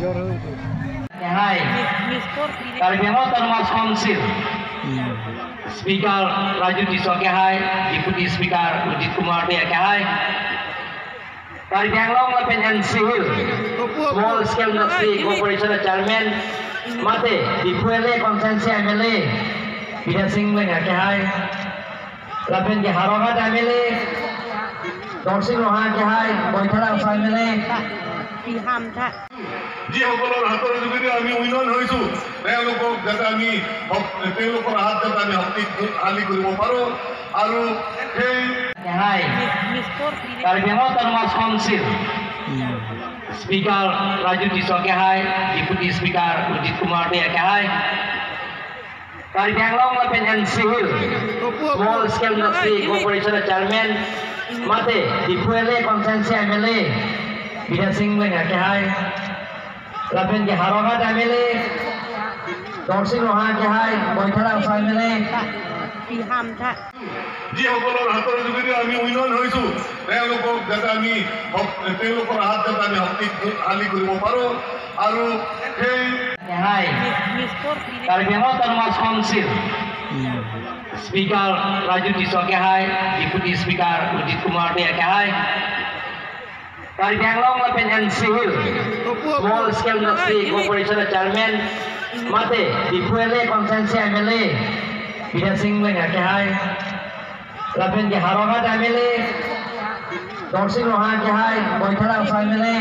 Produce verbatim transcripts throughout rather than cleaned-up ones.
Akehai, Karbi Anglong Autonomous Council Speaker Raju Tisso akehai, Deputy Speaker Udit Kumar Dey akehai, Karbi Anglong lapen N C Hills Small Scale Industry Corporation Chairman, mate Diphu L A constituency M L A Bidya Sing Engleng akehai, lapen ke Howraghat M L A Dorsing Ronghang akehai, Baithalangso M L A, যিসকলৰ হাতৰ যোগেদি আমি উন্নয়ন হৈছো, তেওঁলোকক যাতে আমি শক-, তেওঁলোকৰ হাত যাতে আমি শক্তিশালী কৰিব পাৰোঁ আৰু সেই Akehai, Karbi Anglong Autonomous Council Speaker Raju Tisso akehai, Deputy Speaker Udit Kumar Dey akehai, Karbi Anglong lapen N C Hills Small Scale Industry Corporation Chairman, mate Diphu L A constituency M L A Bidya Sing Engleng akehai, lapen ke Howraghat M L A Dorsing Ronghang akehai, Baithalangso M L A, যিসকলৰ হাতৰ যোগেদি আমি উন্নয়ন হৈছো, তেওঁলোকক যাতে আমি শক-, তেওঁলোকৰ হাত যাতে আমি শক্তিশালী কৰিব পাৰোঁ আৰু সেই Akehai, Karbi Anglong Autonomous Council Speaker Raju Tisso akehai, Deputy Speaker Udit Kumar Dey akehai, Karbi Anglong lapen N C Hills Small Scale Industry Corporation Chairman, mate Diphu L A constituency M L A Bidya Sing Engleng akehai, lapen ke Howraghat M L A Dorsing Ronghang akehai, Baithalangso M L A,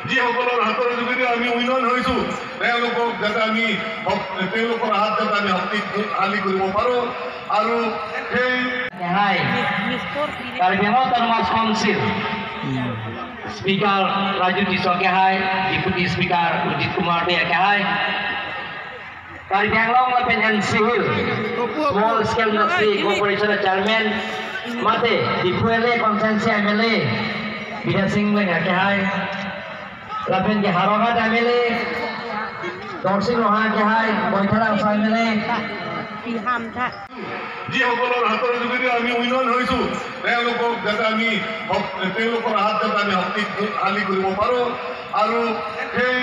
যিসকলৰ হাতৰ যোগেদি আমি উন্নয়ন হৈছো, তেওঁলোকক যাতে আমি শক-, তেওঁলোকৰ হাত যাতে আমি শক্তিশালী কৰিব পাৰোঁ আৰু সেই Akehai, Karbi Anglong Autonomous Council Speaker Raju Tisso akehai, Deputy Speaker Udit Kumar Dey akehai, Karbi Anglong lapen N C Hills Small Scale Industry Corporation Chairman, mate Diphu L A constituency M L A Bidya Sing Engleng akehai, lapen ke Howraghat M L A Dorsing Ronghang akehai, Baithalangso M L A, যিসকলৰ হাতৰ যোগেদি আমি উন্নয়ন হৈছো, তেওঁলোকক যাতে আমি শক-, তেওঁলোকৰ হাত যাতে আমি শক্তিশালী কৰিব পাৰোঁ আৰু সেই